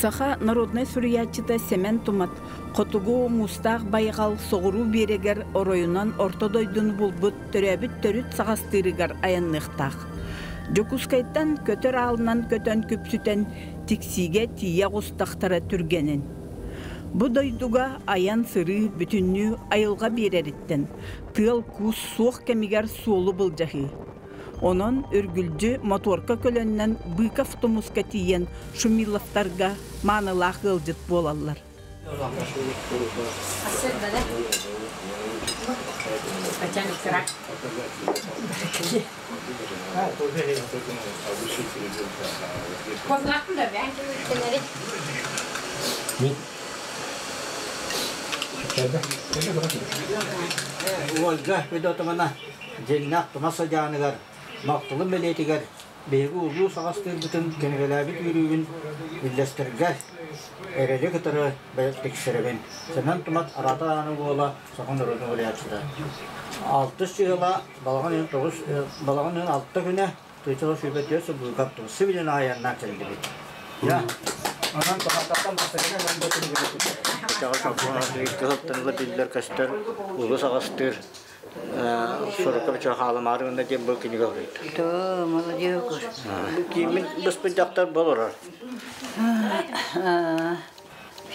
Саха народнай суруйааччыта Сэмэн Тумат Хотугу Муустаах байҕал соҕуруу биэрэгэр оройунан орто дойдуну булбут төрөөбүт төрүт саҕастыырыгар айанныахтаах. Дьокуускайтан көтөр аалынан көтөн күпсүтэн Тиксиигэ тиийэ оҕустахтара түргэнин. Бу дойдуга айан-сырыы бүтүннүү айылҕа биэрэриттэн, тыал-куус суох кэмигэр суолу былдьаһыы. Онон үргүлдьү мотуорка көлөннөн Быков тумуска тиийэн Шумиловтарга маанылаах ыалдьыт буолаллар. Ольга Федотовна дьиҥнээх тумас сыдьааныгар, махталым бэлиэтигэр биһиги улуу саҕастыырбытын кинигэлээбит үөрүүбүн үллэстэргэ эрэли кытары тиксэрэбин. Сэмэн Тумат араата ааны уола саха норуотун уһуйааччыта. Алтыс чыһыла балаҕан ыйын тоҕус балаҕан ыйын алта күнэ тыычала сүүрбэ түөрт сыл быыкап сибилин аайаннаан кэллибит. Я онон туматтартан бастакынан эн бу Кыһыл биллэр-көстөр улуу саҕастыыр Сурукка бичэ хаалымаары гынна диэн бу кинигэ суруйда. Да, молодец. Кииммин быспыт дьахтар болорор.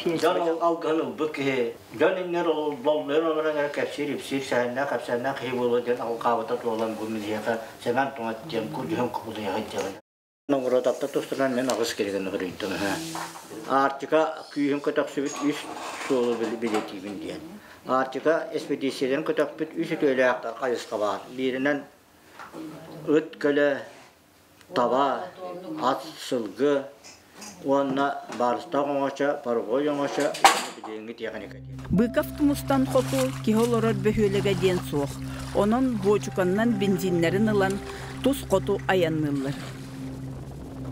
Дьон алгыһын ылбыт киһи, дьон иннэр боллойон олорон эрэ кэпсиир-ипсиир, сэһэннээх-кэпсээннээх киһи буолуо диэн алҕаабыта туолан бу миэхэ Сэмэн Тумат диэн дьүһүн кубулуйа сылдьабын. Ноҕуруодапта тустарынан мин аҕыс килигин суруйдум. Арктика күүһүн көтөхсүбүт үс суолу билэтиибин диэн. Арктика эспэдииссийэлэрин көтөхпүт үс үтүөлээх хайысха баар. Бииринэн ыт көлө, таба, ат, сылгы уонна баарыстаах оҥочо, паровой оҥочо уонна билиҥҥи тиэхиньикэ диэн. Быков тумустан хоту киһи олорор бөһүөлэгэ диэн суох. Онон буочуканнан бензиннэрин ылан тус хоту айанныыллар.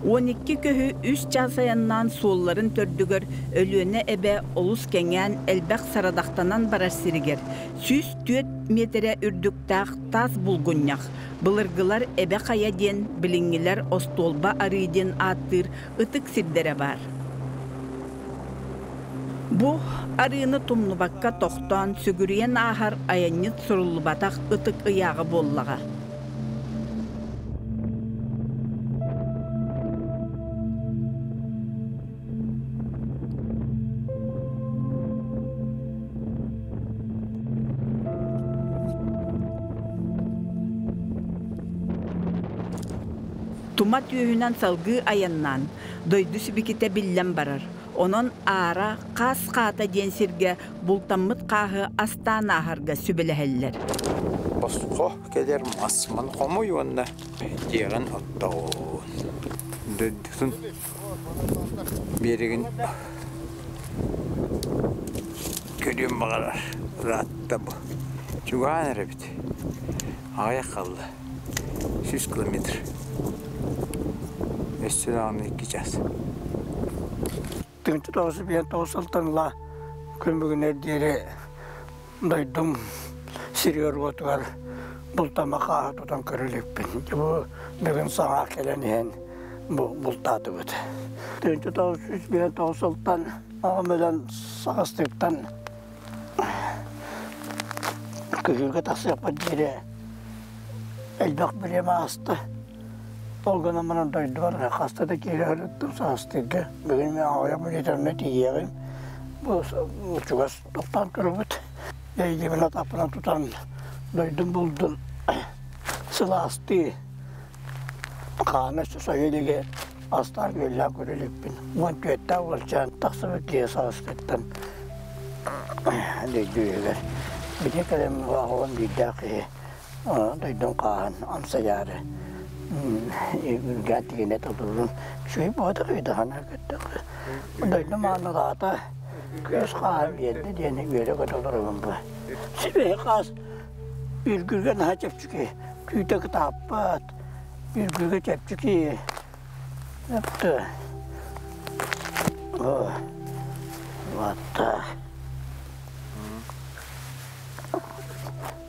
12 көһү үс чаас айаннаан суолларын төрдүгэр Өлүөнэ эбэ олус кэҥээн элбэх сарадахтанан барар сиригэр 104 миэтэрэ үрдүктээх таас булгунньах, былыргылар Эбэ Хайа диэн, билиҥҥилэр Остуолба арыы диэн ааттыыр ытык сирдэрэ баар. Бу арыыны тумнубакка тохтоон сүгүрүйэн ааһар айанньыт суруллубатах ытык ыйааҕа буоллаҕа. Тума түөһүнэн салгыы айаннаан, дойду сибикитэ биллэн барар. Онон аара Хаас Хаата диэн сиргэ бултаммыт хааһы астаан ааһарга сүбэлэһэллэр. Босхо кэлэр масман хомуй уонна дьиэҕин оттоҕун. Дойдутун биэригин көрүөн баҕарар ыраатта бу. Чугаһаан эрэбит. Аҕыйах хаалла. 100 километр. Өссө даҕаны икки час. Тыһыынча тоҕус биэн тоҕус сылтан ыла күн бүгүнүгэр диэри дойдум сиригэр-уотугар бултама хааһы тутан көрө иликпин. Бу бүгүн саҥа кэлэн иһэн бу бултаатыбыт. Тыһыынча тоҕус сүүс биэн тоҕус сылтан аҕам өлөн саҕастыыттан күһүүргэ тахсыахпыт диэри элбэх бириэмэ ааста. Ол гынан баран дойдубар хаста да киирэ сырыттым саастыырга. Бүгүн мин аҕыйах мүнүүтэ тиийиэҕим. Бу чугас тохтоон турабыт. Эйигин атахпынан тутан дойдум булдун сылаастыы хаана сойо илигэ астаах үөллээх көрө иликпин. Уон түөртээх уолчаан тахсыбыт киһи саҕастыттан дойду Били кэлэн аҕалан биирдээх киһи дойдум хааһын амсайаары үргээн тигинэ толорун үчүгэй буолбатах ыйдаһана көрдөххө дойдум аанылаата күөс хааһын биэрдэ диэн үөрэ-көтө олоробун бу сибиһи хаас үргүргэ наһаа чэпчэки түүтэ кытааппат үргүргэ чэпчэки вот так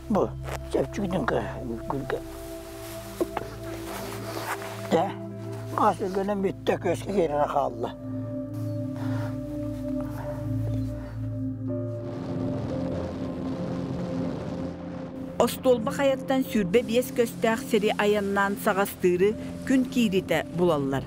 Бу чэпчэкитин күлгэ. Дьэ, хас үргэнэн бүттэ күөскэ киирэн хаалла. Остуолба хайаттан 25 көстөөх сири айаннаан Саҕастыыры күн кииритэ булаллар.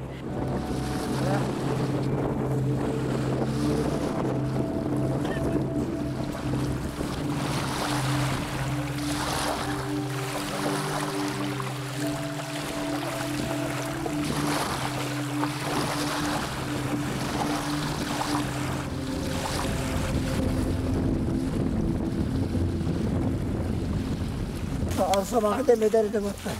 Арсамаҕа дэмэдэр да батта.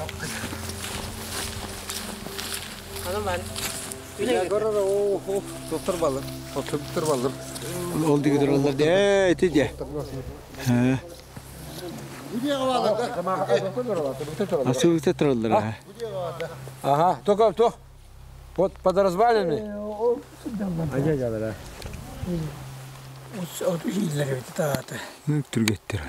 Доктор балыр. Доктор балыр. Ол дигидер олар де ити де. Асылыта тураллар. Ага, только то. Вот под развалинами. Оту хииллер эбит таата. Түргеттер.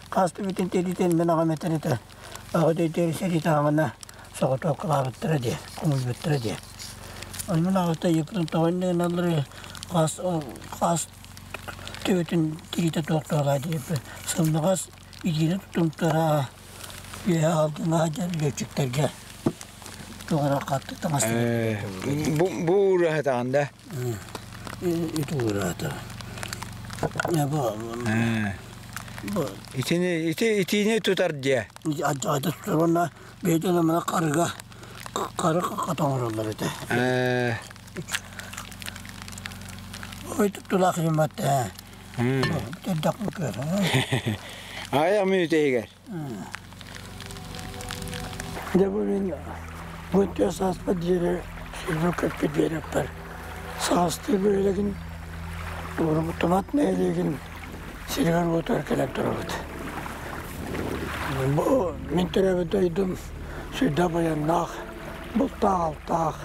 Хас бүтүн тиритин мен аҕам этэр этэ. Аҕа дөйдөөр сэрии таһаҕына соҕотуопкалаабыттара диэн, хомуйбуттара диэн. Ол мин аҕата ыйыппытым тоҕо инньэ гыналларый хас хас төбөтүн тириитэ туох туолаа диэбиппин сымнаҕас илиини тутумтара үөһэ алдыҥа сылдьар лүөччүктэргэ туох эрэ хаттык таҥас Бу бу уураһатаҕын да? Ити уураата. Бу бу Итини ити итиини тутар диэ. Адьаҕайда тутар уонна бэйэтин ымына харыга хары хата оҥороллор этэ. Ой туттулаах юмат ээ. Төрдөх көр. Ая мүнүтэ Дьэ бу мин бу тыа сааспар диэри сүүрбэ көппүт биэрэппэр саастыы бөһүөлэгин Тумат нэһилиэгин сиригэр-уотугар кэлэн турабыт. Бу мин төрөөбүт дойдум сүрдээх баяннаах, бултаах-алтаах,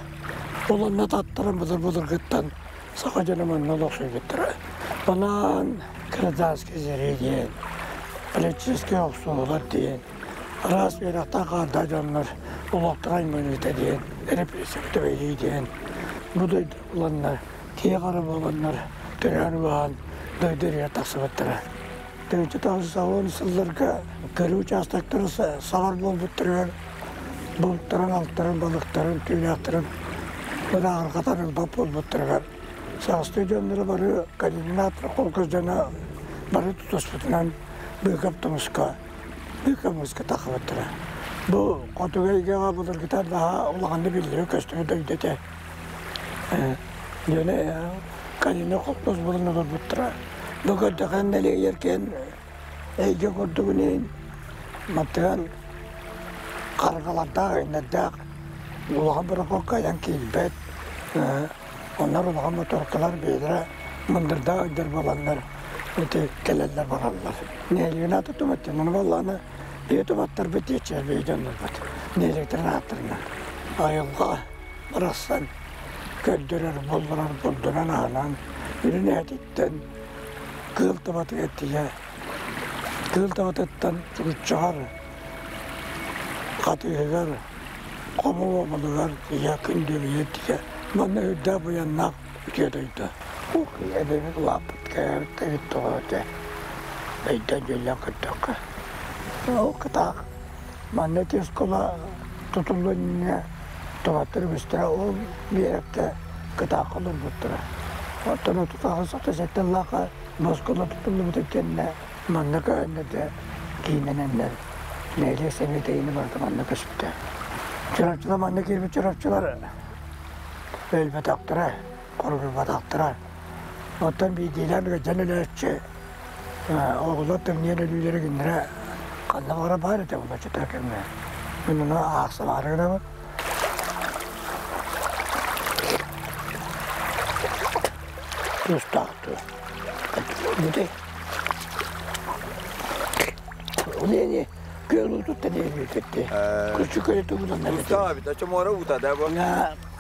ол онно таттаран былыр-былыргыттан саха дьоно манна олохсуйбуттара. Онон гражданскай сэрии диэн, политическай охсуһуулар диэн, араас үөрэхтээх хаардаах дьоннор олохторо айманыыта диэн, репрессия түбэһии диэн бу дойду буланнар, киһи-хара буоланнар төрөөн-ууһаан дойду иһигэр тахсыбыттара. 1990 сылларга көрүү учаастактара сабар буолбуттарыгар бултарын, алтарын, балыктарын, түүлээхтэрин ырааҕырҕатан ылбат буолбуттарыгар саастыы дьонноро бары координатор холкуос дьоно бары тутуспутунан Быыкап Тумуска Быыкап Муска таххыбыттара. Бу хотугу эйгэҕэ былыргыта наһаа улаханнык биллибит көстүбүт дойду этэ. Дьоно Калина холкуос булан олорбуттара. Бу көрдөхөн нэлиэйэркээн эйгэ курдугун иһин маттыган харгалардаах, өйнөрдөөх улахан борокуокка айан киирбэт. Оннор улахан моторкалар бэйэлэрэ мындырдаах өйдөр буоланнар ити кэлэллэр бараллар. Нэһилиэгин аата Туматтын, ону буоллаҕына биһи туматтарбыт диэччилэр биһи дьоннорбут нэһилиэктэрин ааттарынан айылҕа барахсан көрдөрөр, булларар булдунан аһынан үрүн эһэтиттэн кыыл табатыгар тиийэ кыыл табатыттан чугуччаҕар хатыыһыгар хобо уобалыгар тиийэ күндүлүйэ тиийэ манна үрдээх буйаннаах үтүө дойду эбэбит улааппыт кээбит эбит тоҕо этэ өйдөөн дьүллэн көрдөххө ол кытаах Манна ити оскуола тутуллуон иннинэ туматтар үгүстэрэ ол биэрэккэ кытаахха олорбуттара. Оттон 38 сыллаахха бу оскуола тутуллубутун кэннэ манна көһөннөр кииннэнэннэр нэһилиэк сэбиэтэйини барыта манна көспүтэ. Чурапчылар манна киирбит чурапчылар өлбөтөхтөрө, хоргуйбатахтара. Оттон биирдиилээн ыалдьан өлөөччү оҕолор тымныйан өлүүлэрэ кинилэрэ ханна баҕарар баар этэ булаччытар кэмҥэ. Мин ону аахсалаары гынабын. Тустаах дуо? Бүтэй. Уни күөл уутуттан иһирбитти. Күчү көлө тугунан Тустаах эбит, оччо муора уута да бу?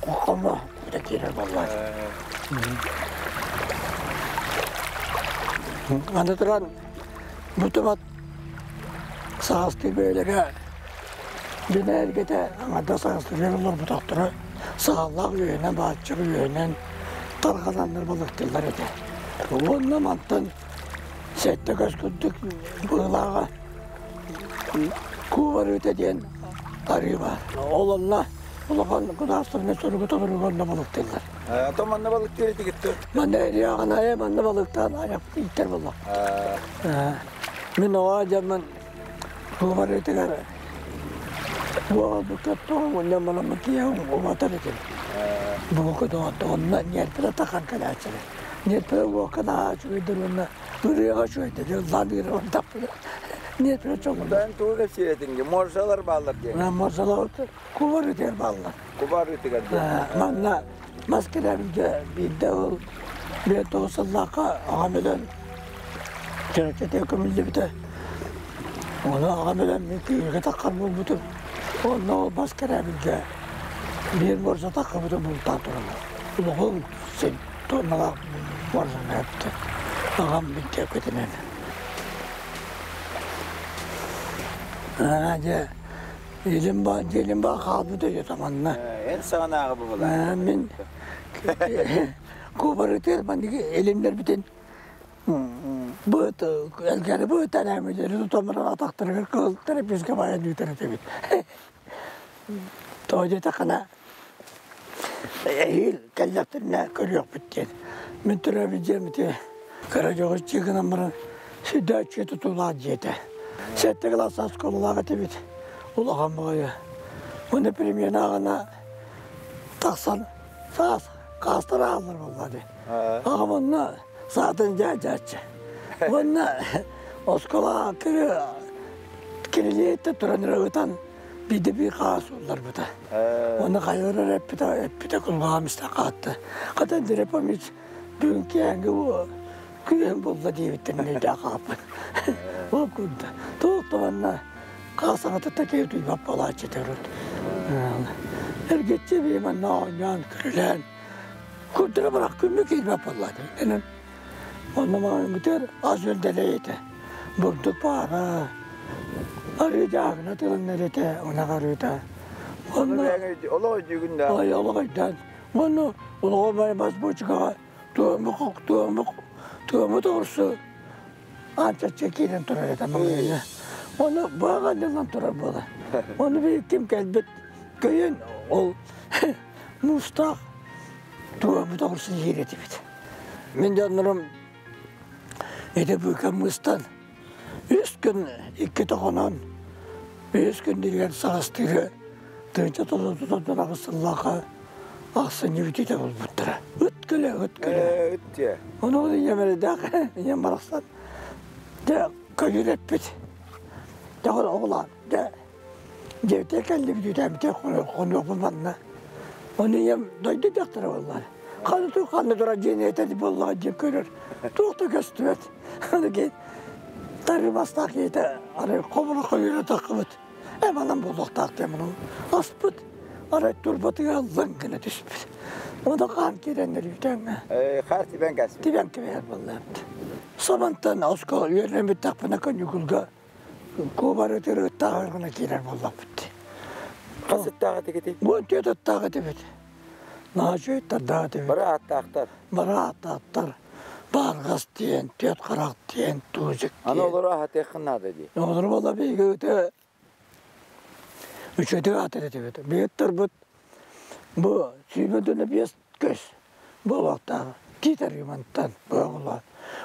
Хомо да киирэр буоллар. Аны туран бу тумат саастыы бэйэлэрэ дьэнээргэтэ аҥардас саастыылар олорботохторо сааллаах үөһэнэн бааччык үөһэнэн тарҕананнар балыктыыллар этэ. Уонна мантан сэттэ көс курдук быылааҕа Кубарыыта диэн арыы баар. Ол онно улахан государственнай суругу толоруга онно балыктыыллар. То манна балыктыыр этигит Манна Риаҕанайа манна балыктаан айах ииттэр буолла. Мин оҕо дьоммун Кубарыытыгар буолбукка тоҕо уонна киһи убатар этим. Буку тоҕонно ньиэрпэтэ тахан кэлээччилэр. Ньиэрпэтэ уокка наһаа үчүгэйдэр уонна ырыаҕа үчүгэйдэр ыллаан ыырабын таппыта. Ньиэрпэтэ чоҥун. Эн тугу кэпсиир этиҥ Моржалар бааллар диэн. Моржалар кубар үтүгэр бааллар. Кубар үтүгэр диэн. Манна мас кэлэбилгэ биирдэ ол 59 сыллаахха аҕам өлөн Чөрөчөтө көмүллүбүтэ. Ону аҕам өлөн мин күүһүгэ таххар буолбутум. Онно ол бас кэрээбилгэ биир морза таххыбытын бултаан тураллар. Улахан син тонналаах морзаны эптэ. Аҕам бинтиэпкэтинэн. Аа дьэ илим ба дьиэлим ба хаалбыт өйө таманна. Эн саҕанааҕы бубулаа. Мин кубарытыр маннык илимнэрбитин Быт элгэри быт элэмилери тутамыран атахтарыгар кыһылтар эпискэ байан үтэр этибит. Тоҕо диэтэххинэ эһиил кэллэхтэринэ көрүөхпүт диэн. Мин төрөөбүт дьиэм ити кыра дьоҕус дьиэ гынан баран сүрдээччи тутуулаах дьиэтэ. Сэттэ кылаас оскуолалаах этибит. Улахан баҕайы. Уонна перемена аҕана тахсан саас хаастар ааллар буолла дии. Аҕам онно саатын дьаадьааччы. Уонна оскуола кирилиэттэ туран эрэ ытан биирдэ биир хаас улларбыта. Уонна хайалар эппитэ эппитэ кулгаҕым истэ хаатта. Хата Андрей Фомич бүгүн киэһэҥҥи бу күһүн булла диэбиттэрин өйдөөх хааппыт. Ол курдук. Туох да манна хаас саҥата такие утуйбат буолааччы төрүт. Эргиччи бии манна оонньоон, көрүлээн Курдура бырах күммү киирбэт буолла дии. Онно маҥан ас үөл этэ. Бурдук баара. Арыы дьааһына тылыннар этэ, ынах арыыта. Онно олох өйдүүгүн да. Ой, олох өйдөөн. Онно олоҕо бас бочкаҕа туому туому туому тоҕурсу аанчачча киирэн турар этэ маҥайына. Ону быаҕа турар буола. Ону биир ким кэлбит көйөн ол муустаах тугаммыт оҕурсун сиир этибит. Мин дьоннорум ити быыкаммыстан үс күн икки тоҕонон үс күн дириҥэр саҕастыыры тыынча тутан аҕыс сыллаахха ахсынньы бүтүүтэ булбуттара. Ыт көлө, ыт көлө. Ыт дьэ. Ону ол ийэм эрэйдээх, ийэм барахсан дьэ көйүр эппит. Дьэ оҕолоор, дьэ Дьиэтэ кэллибит үтээбитэ хонуохпун манна. Ону ийэм дойду дьахтара буоллар. Ханна туох ханна турар дьиэни этэр буоллаҕа диэн көрөр. Туох да көстүбэт. Аны кин тарыбастаах киһитэ арай хомура хойура таххыбыт. Э манан буолуохтаах диэн муну аспыт. Арай турбатыгар лыҥ гына түспүт. Оны хаан киирэннэр үтэҥҥэ. Хаар тибэн кэспит. Тибэн кэбиһэр буоллаабыт. Сабантан оскуола үөрэммиттэхпинэ каникулга Куобары тырыыттааҕар гына киирэр буоллахпыт дии. Хас ыттаах этигитий? Бу түөрт ыттаах этибит. Наһаа үчүгэйдэрдээх этибит. Бары ааттаахтар. Бары ааттаахтар. Бааргас диэн, түөрт харах диэн, туузик диэн. Аны олору аһатыаххын наада дии. Олору буолла биһиги ыты үчүгэйдик аатыр этибит. Биһиги ыттарбыт бу сүүрбэ биэс көс буолуохтаах тиит арыымантан быһаҕалаан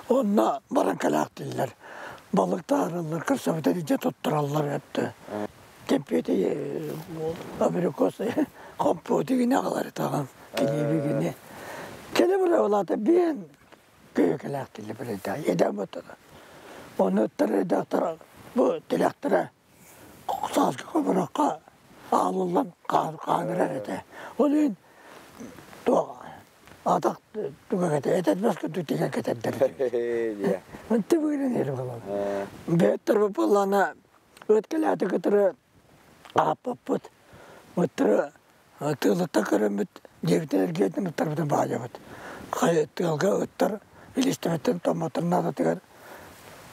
онно баран кэлээхтииллэр балыктаарыллар кырсабытын илдьэ туттараллар өттө кэмпиэти абрикос хомпуоту гинэ аҕалар этаҕын килииби гини кэлэ бара улаата биэн көйө кэлээхтииллэр бирейда еден бутара оны ыттар редактор бу тилэхтэрэ сааскы хобороххо аалыллан хаанырар этэ. Ол иһин туох атах туга кэтэ этэрбэс курдук тигэн кэтэрдэр. Ынты быырын ери буолан. Бэттэр буоллаана ыт кэлээти кытары ааппаппыт. Ыттары тыалыттан көрөммүт дьиэбитин эргиэтин ыттарбытын баайабыт. Хайа тыалга ыттар илистибэттэн томмотун наадатыгар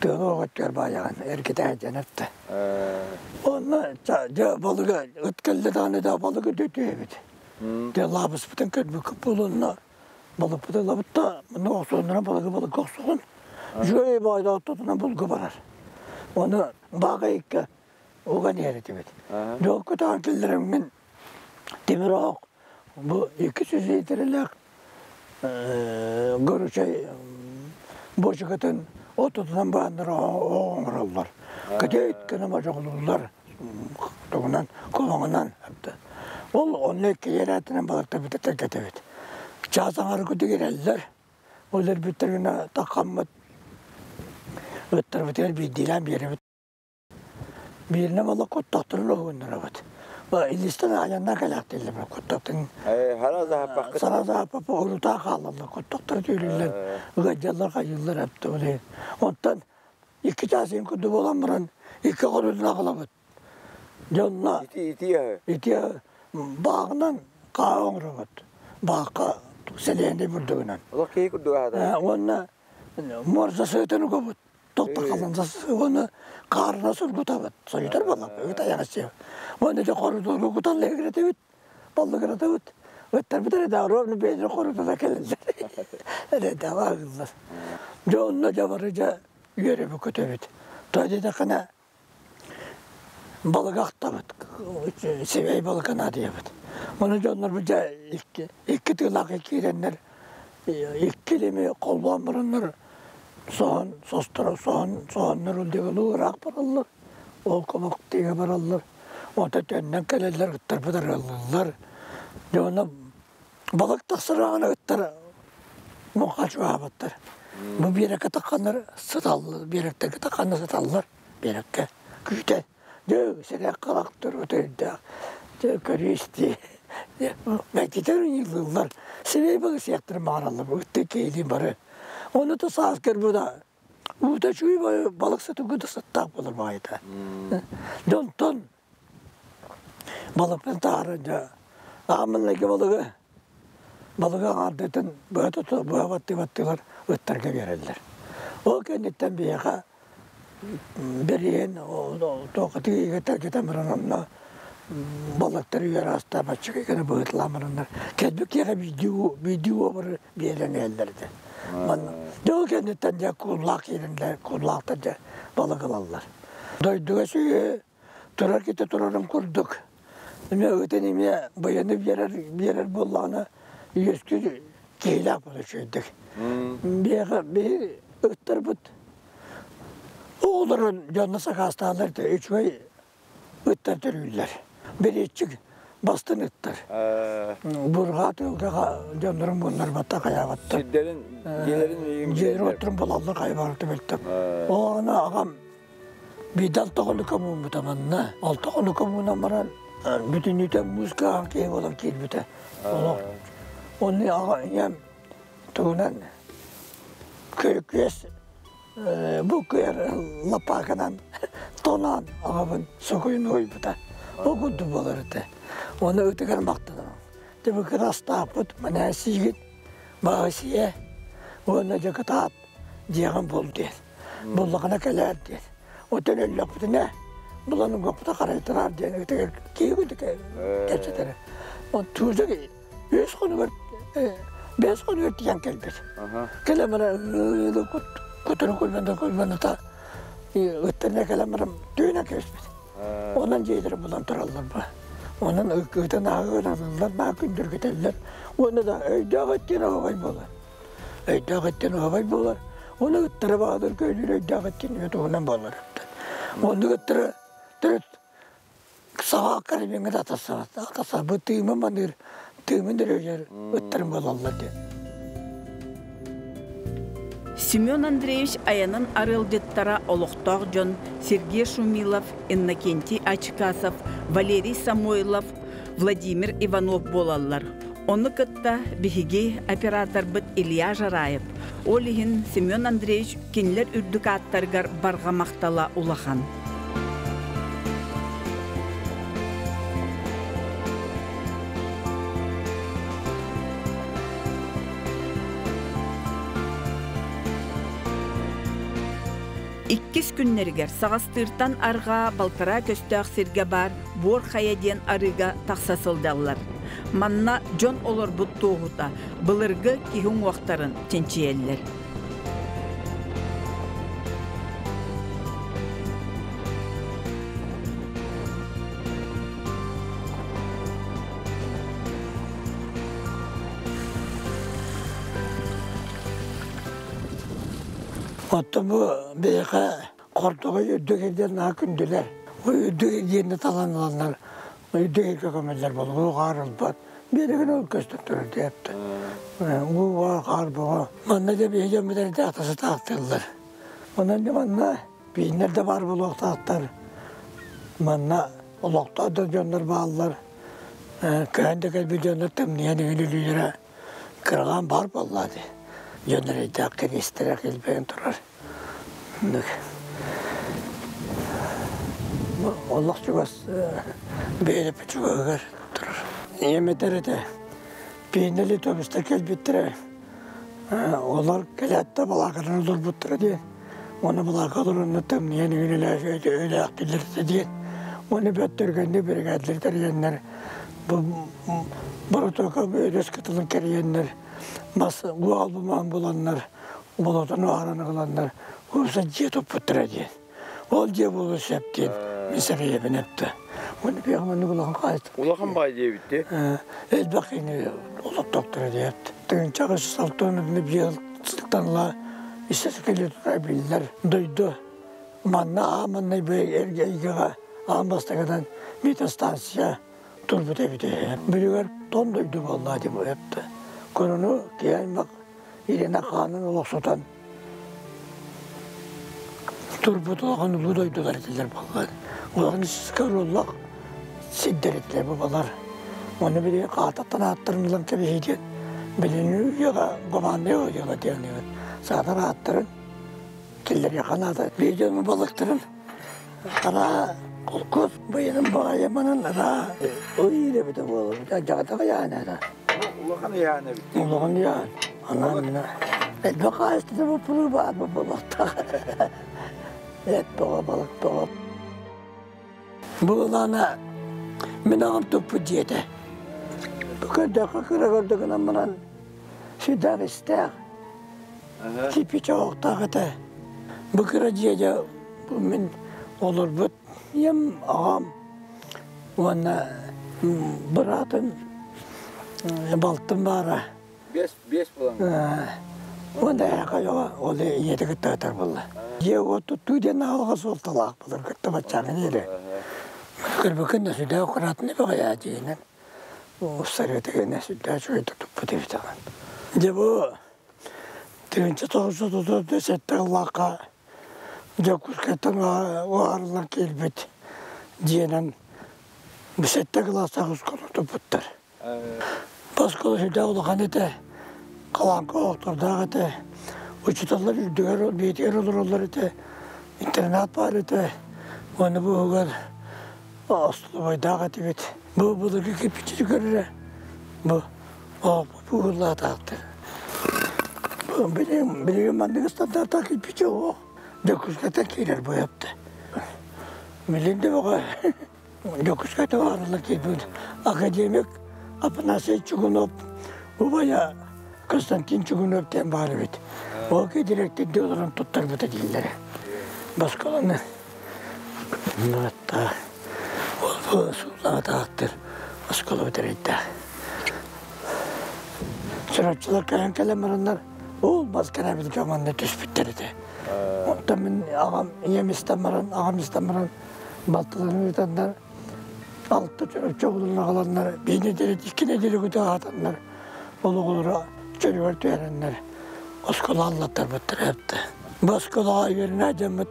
тыалы оҕо өттүгэр баайаҕын эргитэ диэн эттэ. Онно дьэ балыгы ыт кэллэ даҕаны да балыгы түһэбит. Дьэ лаабыспытын көрбүккүт буолунна. Балыкпыт ылабыт да, муну охсуоннара балыгы балыкка охсугун. Үчүгэй баайдаах тутунан булга барар. Оны баага икке уган иһэр этибит. Дьол көтөҕөн киллэриммин тимир оһох бу 200 литрэлээх горючай бочкатын отутунан бааннар оҥороллор. Кэтит гына модьоҕолууллар тугунан кулаҥынан. Ол онно иккилэрээтинэн балыктарбыт тэлгэтэбит. Чаас аҥары кутугирэллэр. Ол эрбиттэринэ таххаммыт ыттарбытыгар биирдиилээн биэрэбит. Бииринэ буолла куттахтарын уһугуннарабыт. Илистэн айаннаа кэлээхтииллэр куттахтын сара зааппаппа урутаа хаалаллар куттахтара түүлүллэр ыгадьаллар хайыыллар эптэ Онтон икки чаас иһин курдук буолан баран икки хорутун аҕалабыт. Дьонно ити бааҕынан хаа оҥоробут. Баахха сэлиэнэй бурдугунан. Олох киһи курдук аһата. Уонна муорса сыытын угабыт. Тохтохалан уонна хаарына сургутабыт. Сойутар буолла. Ыт айаҕас. Уонна дьэ хорутун угутан лэһигирэтибит. Баллыгыратабыт. Ыттарбыт эрэ да ровно бэйэлэрэ хорутата кэлэллэр. Эрэ да ааҕыллар. Дьэ онно дьэ бары дьэ үөрэбит көтөбүт. То диэтэххинэ балык ахтабыт, сибэй балык наадыйабыт. Ону дьоннорбут дьэ икки тыылаах киирэннэр икки илими холбоон бараннар соһон состоро соһон соһоннор ылдыгылыы ыраах бараллар. Ол кумук тыга бараллар. Онто төннөн кэлэллэр ыттарбыт арыаллыыллар. Дьэ онно балык тахсар ыттар муҥха чугаһаабаттар. Бу биэрэккэ тахханнар сыталлар, биэрэктэргэ тахханнар сыталлар биэрэккэ. Күүтэ дьэ сэрэх харахтар өтөрдөөх дьэ көрүү-истии бэйтитэр ыйыллыллар. Сибэй балык сиэхтэрин баҕараллар ытты киһилии бары. Ону то саас көрбүт уута үчүгэй балык сытыгы да сыттаах буолар баҕайыта. Дьонтон балыкпын таһааран дьэ ааммыннайга балыгы балыгы аҥаардыытын быһа тута быһа баттыы-баттыылар ыттарга биэрэллэр. Ол кэнниттэн биһиэхэ бэриэн туохха тыйыга тэлгэтэн баран онно балыктары үөр астаабаччыга гына быһытылаан бараннар кэлбит киэхэ биирдии уобары биэрэн иһэллэр этэ. Манна дьэ ол кэнниттэн дьэ кууллаах киирэннэр кууллаахтар дьэ балык ылаллар. Дойдуга сүөһү турар ките турарын курдук эмиэ ытын эмиэ быйаны биэрэр биэрэр буоллаҕына үөскүүр киһилээх буолар үчүгэйдик. Биһиэхэ биһи ыттарбыт оҕолорун дьонно сакаастааллар этэ үчүгэй ыттар төрүүллэр. Бэлиэтчик бастын ыттар. Бурҕаа тыылгаҕа дьоннорун муннарбаттар, хайаабаттар. Сирдэрин, дьиэлэрин миигин Дьиэлэрин отторун булаллар, хайабарыта бэлтем. Оҕону аҕам биирдэ алта хонукка мууммута манна. Алта хонукка муунан баран бүтүннүүтэ муус кыаҕан киһи буолан киирбитэ. Олох. Оны аҕа ийэм тугунан күөс бу кыар лапааканан тоноон аҕабын сокуйун уһуйбута. Ол курдук буолар этэ. Оны ытыгар махтанабын. Түбүкүр астаахпыт манаа сиигит баҕасиэ уонна дьэ кытаат дьиэҕин бул диэн. Буллаҕына кэлээр диэн. Отон өллөхпүтүнэ булан угаппыта харайтараар диэн ытыгар киһи кэпсэтэрэ. Тууза үс хонугар бэс хонугар тиийэн кэлбит. Кэлэн баран кутуру куйбана куйбаната ыттарына кэлэн баран түүнэ кэбиспит. Онон дьиэлэри булан тураллар ба. Онон ытын ааҕыналлар, наа күндүргүтэллэр. Уонна да өйдөөх өттүн оһобай буолар. Өйдөөх өттүн оһобай буолар. Оны ыттара баҕадыр көйлүүр өйдөөх өттүн туһунан буолар. Оннук ыттара төрүт Саҕа карабиҥҥа да атасабыт тыымын маныыр тыымын өрөйөр ыттарым буолаллар диэн. Семен Андреевич айанын арыалдьыттара олохтоох дьон Сергей Шумилов, Иннокентий Ачкасов, Валерий Самойлов, Владимир Иванов буолаллар. Ону кытта биһиги операторбыт Илья Жараев. Ол иһин Семен Андреевич кинилэр үрдүк ааттарыгар барҕа махтала улахан. Иккис күннэригэр Саҕастыыртан арҕаа балтараа көстөөх сиргэ баар Буор Хайа диэн арыыга тахса сылдьаллар. Манна дьон олорбут туоһута былыргы киһи уҥуохтарын чинчийэллэр. Оттон бу биһиэхэ хордоҕой үрдүк ирдиэн наһаа күндүлэр. Үрдүк ирдиэнни талан ыланнар үрдүк иргэ көмөллөр буолуо уу хаар ылбат. Биэригин ол көстөн турар диэптэ. Уу баар хаар бөҕө. Манна дьэ биһи дьоммут эрдээх сытаахтыыллар. Онон дьэ манна бииннэр да баар буолуохтаахтар. Манна олохтоох да дьоннор бааллар. Көһөн да кэлбит дьоннор тымныйан иҥин өлүүлэрэ кыраҕаан баар буоллаа дии. Дьон эрэйдээх кэриэстэрэ килбэйэн турар. Олох чугас бэйэлэппит чугаһыгар турар. Ийэм этэр этэ, пиэнэли төбүстэр кэлбиттэрэ. Олор кэлээт да балааканан олорбуттара диэн. Уонна балаака олоронно тымныйан үлэлээхтилэр этэ диэн. Уонна бэрт түргэнник биригээдэлэр тэрийэннэр бу боротуока өрүс кытылын кэрийэннэр мас гуалбумаан буланнар болотун уһааран ыланнар уопса дьиэ туппуттара диэн. Ол дьиэ буолуо сөп диэн мин сэрэйэбин эттэ. Уонна биэҕэ маннык улахан хаайт. Улахан баай диэбитти. Элбэх киһини олохтоохторо диэт. Тыгынчаҕы салтан биир сылтан ыла исэскили тура биллэр дойду манна ааманнай эйгэҕэ аан бастакынан метастанция турбут эбитэ. Билигэр тон дойду буолла дии бу эптэ. Корону киһи аймах Ирина хаанын олохсутан турбут улахан улуу дойдулар этилэр буоллар. Улахан скоруллах сирдэр этилэр бу балар. Оны били хаататтан ааттарын ылан кэбиһии диэн билиҥҥи үйэҕэ гуманнай ойула диэн саатар ааттарын киллэриэххэ наада. Биир дьону балыктарын араа холкуос быйанын баайаманан араа ый эбитэ буолар. Дьаҕатаҕа яана Улахан ыйаан эбит. Улахан ыйаан. Анан мина элбэх хаһаайыстыбата боппуруо баар буолуохтаах. Эт бөҕө, балык бөҕө. Бу ылаана мин аҕам туппут дьиэтэ. Бу көрдөххө кыра көрдө гынан баран сүрдээх истээх, кирпич оһохтоох этэ. Бу кыра дьиэ бу мин олорбут ийэм, аҕам уонна быраатым, балтым баара. Биэс, биэс буолан. Уонна эһэхэ ол ийэтэ кытта ытар буолла. Дьиэ уот туттуу диэн аалаҕа суолталаах буолар кытта баччааҥҥа диэри. Көрбүккүн да сүрдээх аккуратный баҕайы дьиэнэн. Устарыатыгына сүрдээх үчүгэйдик туппут эбит аҕан. Дьэ бу 1937 сыллаахха Дьокуускайтан уһаарыллан киирбит дьиэнэн сэттэ кылаастаах оскуола туппуттар. Оскуола сүрдээх улахан этэ, халааҥка оһохтордоох этэ, учууталлар үрдүгэр биэтигэр олороллор этэ, интернат баар этэ, уонна бу уһугар остолобуойдаах этибит. Бу былыргы кирпичи көрөрө, бу оһохпут Билигин билигин маннык стандартаах кирпичи оһох Дьокуускайтан киирэр буойапта. Билин да бөҕө Дьокуускайтан баарылар киирбит академик Афанасий Чугунов убайа Константин Чугунов диэн баар эбит. Ол ки директордыы олорон туттарбыта дииллэрэ. Баскаланы ол бу суулаатаахтыр оскуола бүтэрийдээх. Чурапчылар кэлэн кэлэн бараннар ол бас кэрэбилгэ манна түспүттэр этэ. Онтон мин аҕам ийэм истэн баран, аҕам истэн баран балтыларын ыытаннар алта чурапчы оҕолорун аҕаланнар биир нэдиэлэ икки нэдиэлэ көтө аһатаннар ол оҕолоро чөлүгэр түһэрэннэр оскуола аллаттарбыттар эптэ. Бу оскуолаҕа үөрэнэ дьоммут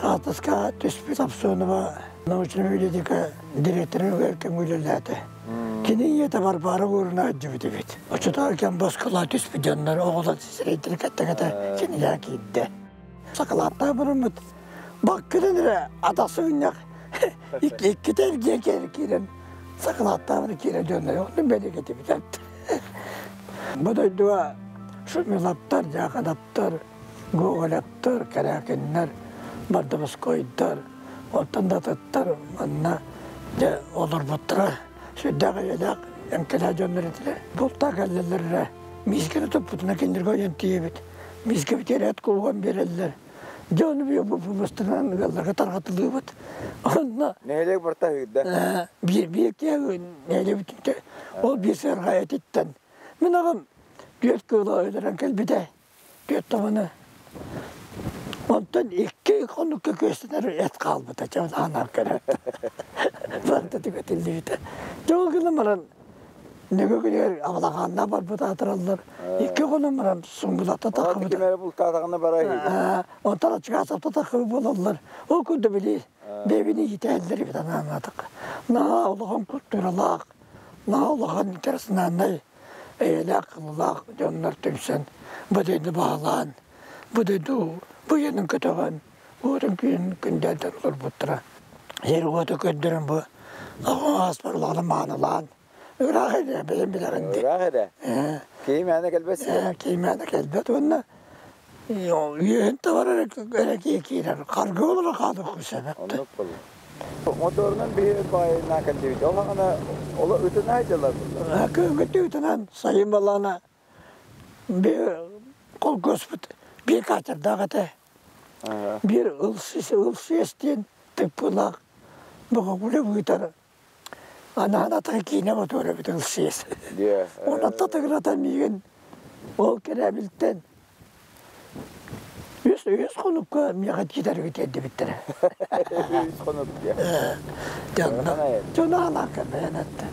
Хаатыска түспүт Самсонова научнай библиотека директорын кэм үлэлээтэ. Кини ийэтэ Варвара Гурина өйдүбүт эбит. Оччотугар кэм боскола түспүт дьоннор оҕолор сирэйдэрин кэттэгэтэ кинигэ киирдэ. Сакалааттаах бараммыт баккынан эрэ атах сыгынньах иккитэ эргиэ киирэн сакалааттаабыны киирэ дьоннор онно бэликэтибит Бу дойдуга Шумилаптар, Дьааканаптар, Гоголевтар, Кэрээкиннэр, Бардамскойдар, оттон да атыттар манна дьэ олорбуттара сүрдээх үйэлээх Эмкэлээ дьоннор этилэр. Бултаа кэллэллэр эрэ. Миискэни туппутуна кинилэргэ ойон тиийэбит. Миискэбит эрээт кулуган биэрэллэр. Дьэ ону бу быстынан ыалларга тарҕатылыыбыт. Онно Нэһилиэк барта ыырда. Биир биир киһи нэһилиэк ол биир сыарҕа этиттэн. Мин аҕам түөрт кыыла өлөрөн кэлбитэ. Түөрт табаны. Онтон икки хонукка күөстэнэр эт хаалбыта. Чэ, аанаар көрөр. Барыта түгэтиллибитэ. Дьэ ол гынан баран Нөгөө күнүгэр абалаҕааннаах барбыт аатыраллар. Икки хонон баран сунгулата таххыбыта. Ким эрэ бултаатаҕына бара Онтон аччыгаасапта таххыбыт буолаллар. Ол курдук били бэйэбини иитээллэр эбит анаанатык. Наһаа улахан культуралаах, наһаа улахан интернациональнай эйэлээх кылылаах дьоннор түмсэн бу дойду баһылаан, бу дойду бу үйэнин көтөҕөн, уотун күүһүн күндэлдэн олорбуттара. Сир уоту көрдөрөн бу ааспар улахан маанылаан ыраах эрэ бэйэм билэҕин дии. Ыраах эрэ. Киһи мээнэ кэлбэт. Киһи мээнэ кэлбэт уонна үөһүн табар эрэ киһи киирэр. Харгы олоро хаалык сөбөт. Оннук болу. Моторунан биһи баайына кэлдибит. Ол хаҕана оло ытына дьалар. Күнгүтү ытынан сайын балана би колгоспут бир катердаах этэ. Бир ылсыас диэн тыппылаах бөҕөгүлэ быытар анаан ата киинэ мотуора эбит ылсыас. Онатта тыгырата миигин ол кэрээбилтэн үс үс хонукка миэхэ киитэргэ тиэрдибиттэрэ. Үс хонук диэ. Дьоно анаакка бэйэн этте.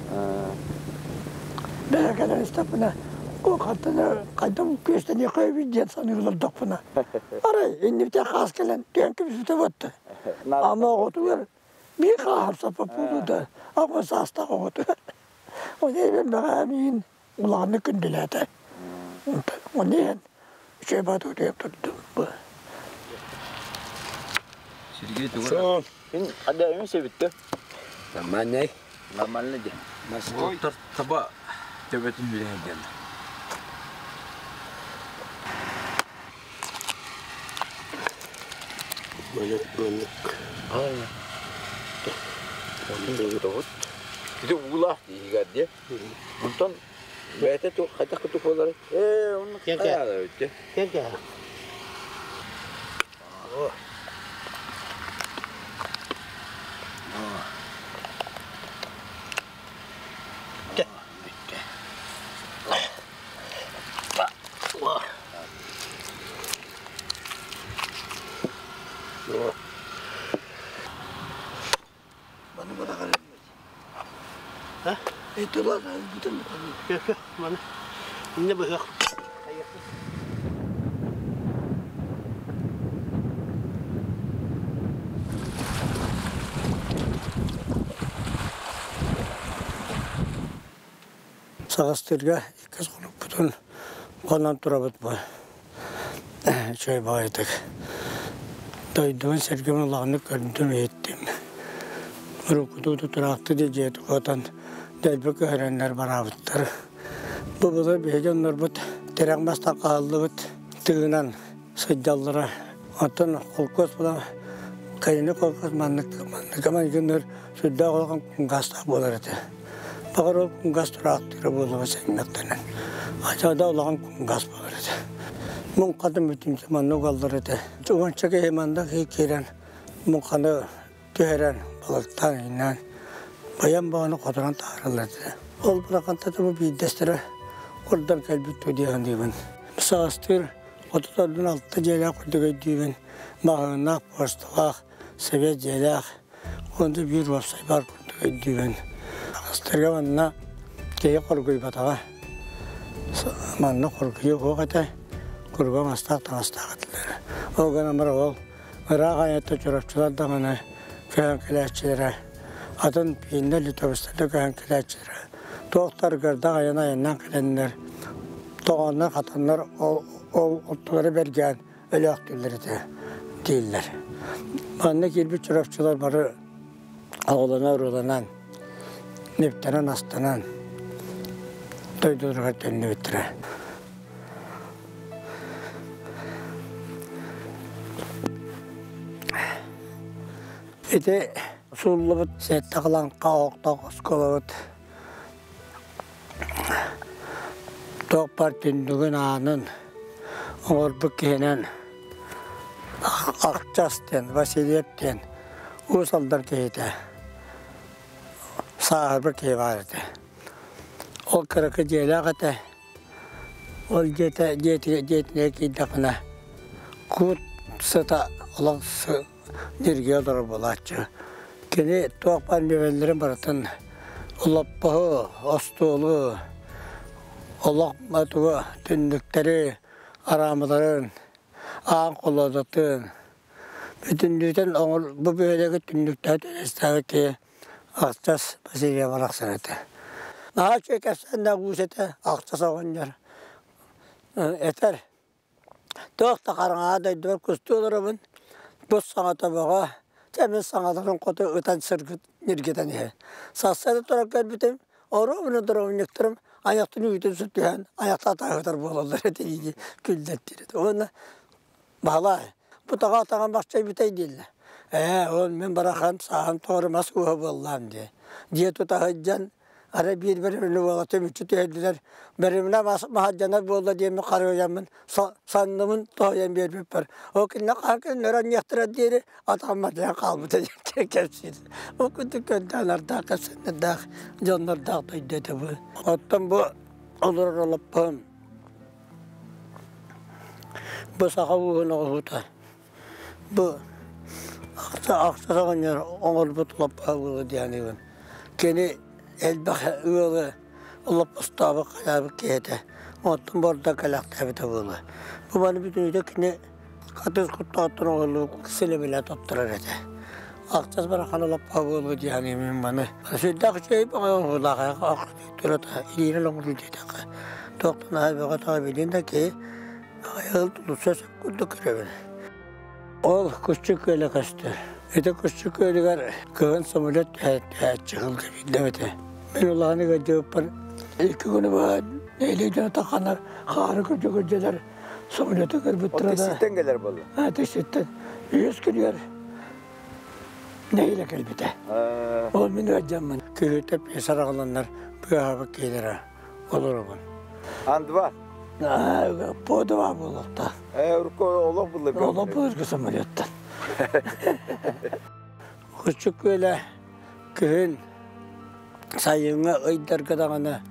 Бэйэ кэлэн истэппинэ, хантан хайдах күөстэниэххэ эбит диэн саныылардахпына. Арай иннибитэ хаас кэлэн түөн кэбиспитэ буотта. Ама оҕотугар биир хааһар саппа буолууда. Аҕа саастаах оҕотугар. Оны эбэн бэҕэһээ миигин улаханнык күндүлээтэ. Оны иһэн үчүгэй баҕатык утуйан турдум. Сергей тугу? Мин адаайым себитте. Нормальный. Нормально де. Доктор таба төбөтүн билэн диэн. Маннык маннык. Ити уулаах диигэр дии. Онтон бэйэтэ туох хайдах кытык буолар? Ээ, оннук хайаала өттө. Кел кел. Маны инне быһыах. Саҕастыырга иккис хонукпутун хонон турабыт бу. Үчүгэй баҕайытык. Дойдубун сиргим улаханнык көрдүм иһиттим. Уруккутуу тураахты дьиэ тугатан дэлби көһөрөннөр бараабыттар. Бу былыр биһиги дьоннорбут тирэх мастан хааллыбыт тыынан сылдьаллара. Оттон холкуос була кэлини холкуос маннык маннык майгыннар сүрдээх улахан кунгастаах буолар этэ. Баҕар ол кунгас тураахтыыра буолуо сэҥнэхтэнэн. Ачаада улахан кунгас буолар этэ. Муҥхатын бүтүнчэ манна угаллар этэ. Уонча киһи манна киирэн муҥханы түһэрэн балыктаан иҥнээн баян баҕаны хоторон таһаараллар этэ. Ол бырахантата бу биирдэстэрэ курдан кэлбит дуу дии саныыбын. Саастыыр 36 дьиэлээх курдук өйдүүбүн. Маҕаһыыннаах, почталаах, совет дьиэлээх, уонна биир уопсай баар курдук өйдүүбүн. Астарга манна киһи хоргуйбатаҕа. Манна хоргуйуу суох этэ, курга мастаах таҥастаах этилэр. Ол гынан баран ол ыраах айанта чурапчылар даҕаны көһөн кэлээччилэрэ, атын пииннэр, литовецтар да көһөн кэлээччилэрэ туохтар гырдах айан айаннаан кэлэннэр тоҕоннор хатаннар ол ол оттулары бэргээн өлөөхтүүллэр этэ дииллэр. Манна киирбит чурапчылар бары оҕолонон-урууланан, үптэнэн-астанан дойдуларыгар төннүбүттэрэ. Ити сууллубут сэттэ кылаҥха оһохтоох оскуолабыт. Туох баар түннүгүн аанын оҥорбут киһинэн Ахчас диэн, Васильев диэн Уус Алдан киһитэ, сааһырбыт киһи баар этэ. Ол кыракый дьиэлээх этэ. Ол дьиэтэ дьиэтинэ киирдэхпинэ куут сыта олох ньиргийэ олорор буолааччы. Кини туох баар миэбэллэрин барытын олоппоһу, остуолу, олох тугу түннүктэри, араамаларын, аан холуодатын бүтүннүүтүн оҥор бу бөһүөлэги түннүктээх төлөстөөбүт киһи Ахчас Васильев барахсан этэ. Наһаа үчүгэй кэпсээннээх уус этэ Ахчас оҕонньор этэр Туох да хараҥаҕа дойдубар кустуу олоробун, кус саҥата бөҕө, чэ мин саҥаларын хоту ытан сыргыт ньиргитэн иһэр. Сарсыарда туран көрбүтүм, оруобуна доровунньуктарым айахтын үүтүн сүттүһэн айахтаатаахытар буолаллар этэ дии күллэртиир этэ. Уонна Баһылай, бу таҕа атаҕын бахчай бүтэй дииллэр. Ээ, ол мин барахан сааһым тухары мас ууһа буоллаам дии. Дьиэ тута сылдьан Арай биир бэримини уолаттар мүччү түһэрдилэр. Бэриминэ маһадьанар буолла диэммин харыйаммын санныбын тоһуйан биэрбиппэр. Ол кинилэр хаһан кэлиннэр анньыахтара диэри атаҕым мадьайан хаалбыта диэн кэпсиир. Ол курдук көрдөөн ардаах кэпсэннэрдээх дьоннордоох дойду этэ бу. Оттон бу олорор олоппоһум бу саха ууһун оҕоһуута. Бу ахса ахса оҕонньор оҥорбут лоппоһо буолуо диэхиибин. Кини элбэх ыалы лоппостообут хайаабыт киһи этэ. Оттон бордо кэлэхтээбитэ буолуо. Бу маны бүтүннүүтэ кини хатыс куттаҕыттан оҥоһуллубут силэбилэ топтторор этэ. Ахсас барахан лоппоһо буолуо диэхиибин маны. Сүрдээх үчүгэй баҕайы оҥоһуулаах архитектурата илиинэн оҥоруу диэтэххэ. Туохтан аһа бөҕө таҕа билин да киһи Айыл тутса сөп курдук көрөбүн. Ол Куччу күөлэ көстөр. Ити Куччу күөлүгэр кыһын самолет түһээччи сылга биирдэ этэ. Мин улахан ыалдьыбыппар икки күнү быһа нэһилиэк дьоно тахханар хаары күрдьэ-күрдьэлэр самолету көрбүттэрэ да. Тикситтэн кэлэр буолла. Аа, Тикситтэн. Үһүс күнүгэр нэһиилэ кэлбитэ. Ол мин ыалдьаммын күһүтэ пьеса аҕаланнар быыһаабыт киһилэрэ олоробун. Андва? По два буолуохтаах. Урукку олох былыргы. Олох былыргы самолеттан. Куччук күөлэ күһүн сайыҥҥы ыйдарга даҕаны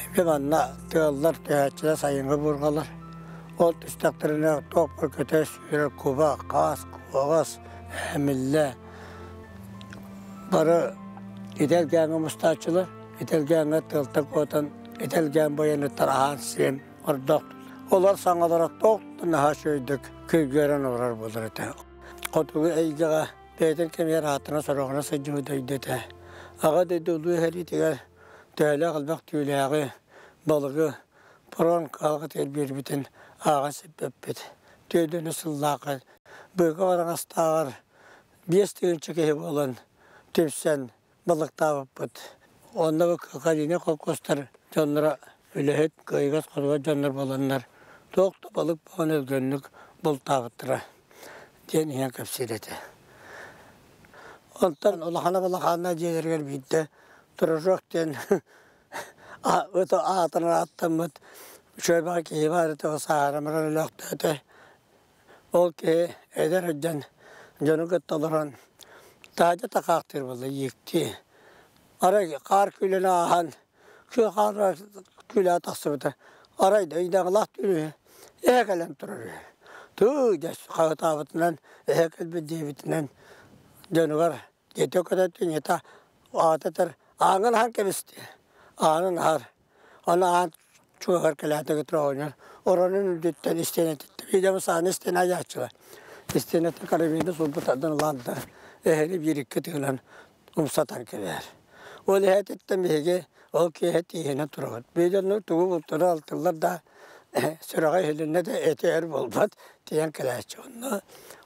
эмиэ манна тыаллар түһээччилэр сайыҥҥы буурҕалар. Ол түстэхтэринэ туох бар көтө сүүрэр куба, хаас, куоҕас, эһэмиллэ бары итэлгээҥҥэ мустааччылар. Итэлгээҥҥэ тыалтан куотан, итэлгээн бойаныттар аһаан-сиэн ордох. Олор саҥалара туох да наһаа үчүгэйдик күйгүөрэн олорор буолар этэ. Хотугу эйгэҕэ бэйэтин кэмигэр аатына сороҕуна сылдьыбыт дойду этэ. Аҕа дойду улуу эһэлиитигэр төһөлөөх элбэх түүлээҕи, балыгы, паром кыһалҕатыгар биэрбитин ааҕан сиппэппит. Түөдүнү сыллаахха быыка бараҥастааҕар 5000 киһи буолан түмсэн балыктаабыппыт. Онно Калина холкуостар дьонноро үлэһит, кыайыгас-хотугас дьоннор буоланнар туох да балык буолан өлгөннүк бултаабыттара диэн иһэн кэпсиир этэ. Онтон улахана балахааннаах дьиэлэригэр биирдэ Дружок диэн аатынан ааттаммыт үчүгэй баҕа киһи баар этэ, сааһырамаран өлөөхтөөтө. Ол киһи эдэр сылдьан дьону кытта олорон таһырдьа такаахтыыр буолла ииктии. Арай хаар күүлэни ааһан күөх хаар күүлэҕэ тахсыбыта. Арай да ыйдаҥалаах түүн үһү эһэ кэлэн турар үһү. Тыы дьэ хаһытаабытынан эһэ кэлбит диэбитинэн дьонугар дьиэтэ көтөттүн ийэтэ аҕата этэр ааҥҥын аһан кэбис диэ. Аанын аһар. Аны аан чугаһыгар кэлээтэ кытары оҕонньор оронун үрдүттэн истиэнэтиттэн видимо сааны истиэнэ айааччылар истиэнэттэн карабины сулбу тардан ылан да эһэни биир-икки тыынан умсатан кэбиһэр. Ол эһэтиттэн биһиги ол киэһэ тииһинэн турабыт. Биир дьоннор тугу бултары алтыллар да сүрэҕэ иһилиннэ да этиһэр буолбат тиийэн кэлээччи.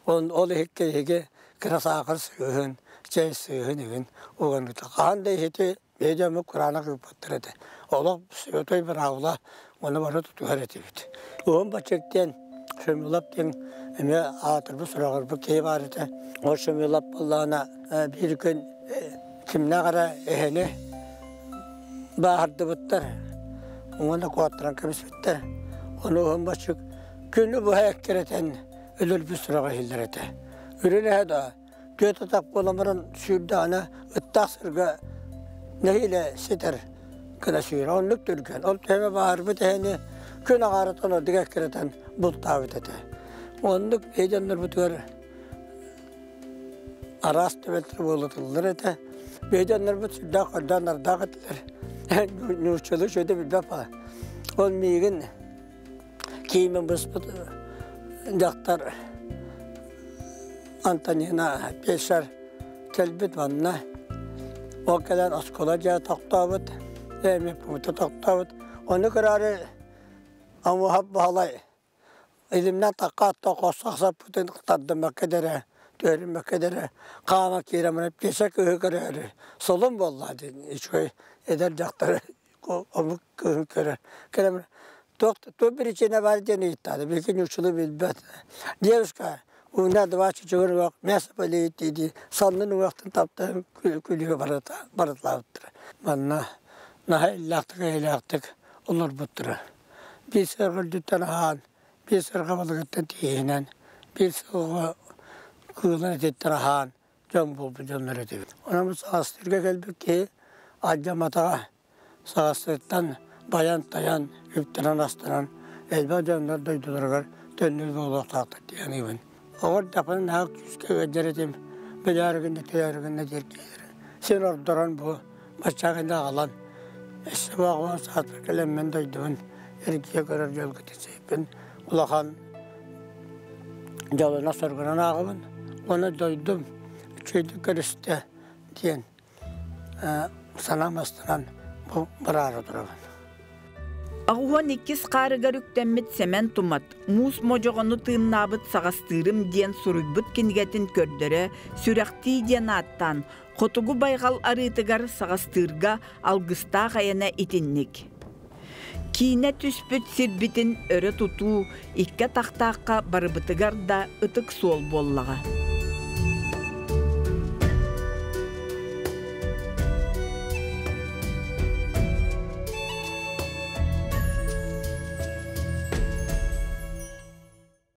Онно ол иһиккэ биһиги кыра саахар сыыһын, чэй сыыһын игин уган хаһан да иһити Биһиги дьоммут кураанах ыыппаттар этэ. Олох святой быраабыла уонна бары тутуһар этибит. Уһун бачык диэн Шөмүлап диэн эмиэ аатырбыт сураҕырбыт киһи баар этэ. Ол Шөмүлап буоллаҕына биир күн кимнээх эрэ эһэни бааһырдыбыттар. Уонна куоттаран кэбиспиттэр. Ону уһун баччык күнү быһа эккирэтэн өлөрбүт сураҕа иһиллэр этэ. Үрүн да түөрт атах буолан баран сүүрдэҕинэ ыттаах сырга нэһиилэ ситэр гына сүүрэ. Оннук түргэн. Ол төһө баһарбыт эһэни күн аҕаарытан ордук эккирэтэн бултаабыт этэ. Оннук дьоннорбутугар араас түбэлтэ буолутуллар этэ. Биһи дьоннорбут сүрдээх көрдөөн-нардаах этилэр. Нууччалыы үчүгэйдик билбэт баҕа. Ол миигин киимин быспыт дьахтар Антонина Пешер кэлбит манна. Ол кэлэн оскуола дьиэ тохтообут, эми пункта тохтообут. Ону көрөөрү Амуһап Баһылай Илимнэн такка тохос саппытын тардыммакка дэрэ, түһэриммэккэ дэрэ, хаама киирэн баран пьеса кыыһы көрөөрү солун буолла диэн үчүгэй эдэр дьахтар омук кыыһын көрө. Кэлэн туох туох причина бар диэн ыйыттаады. Билигин нууччалыы билбэт. Девушка, у меня два чучугур мясо болеет дии саннын уҥуохтан таптаан күлүүгэ барыталаабыттара. Манна наһаа иллээхтик-эйэлээхтик олорбуттара. Биир сыарҕа үрдүттэн аһаан, биир сыарҕа балыгыттан тииһинэн, биир сылга кыылын этиттэн аһаан дьон буолбут дьоннор этибит. Онон бу саҕастыырга кэлбит киһи алдьамматаҕа саҕастыыртан байан-тайан, үптэнэн-астанан элбэх дьоннор дойдуларыгар төннөр буолуохтаахтар диэн ыйбын. Оҕо эрдэхпинэ наһаа күүскэ ыалдьар этим, билээри гынна, тэйээри гынна диир киһилэрэ. Син ордорон бу баччааҥҥа аҕалан өссө баҕабын саатар кэлэммин дойдубун эргийэ көрөр дьолго тиксибиппин улахан дьолунан соргунан ааҕабын уонна дойдум үчүгэйдик көрүстэ диэн санаам астынан бу бараары турабын. 82 хаарыгар үктэммит Сэмэн Тумат муус модьоҕону тыыннаабыт саҕастыырым диэн суруйбут кинигэтин көрдөрө сүрэхтии диэн ааттаан Хотугу байҕал арыытыгар саҕастыырга алгыстаах айана итинник. Киинэ түспүт сирбитин өрө тутуу икки атахтаахха барыбытыгар да ытык суол буоллаҕа.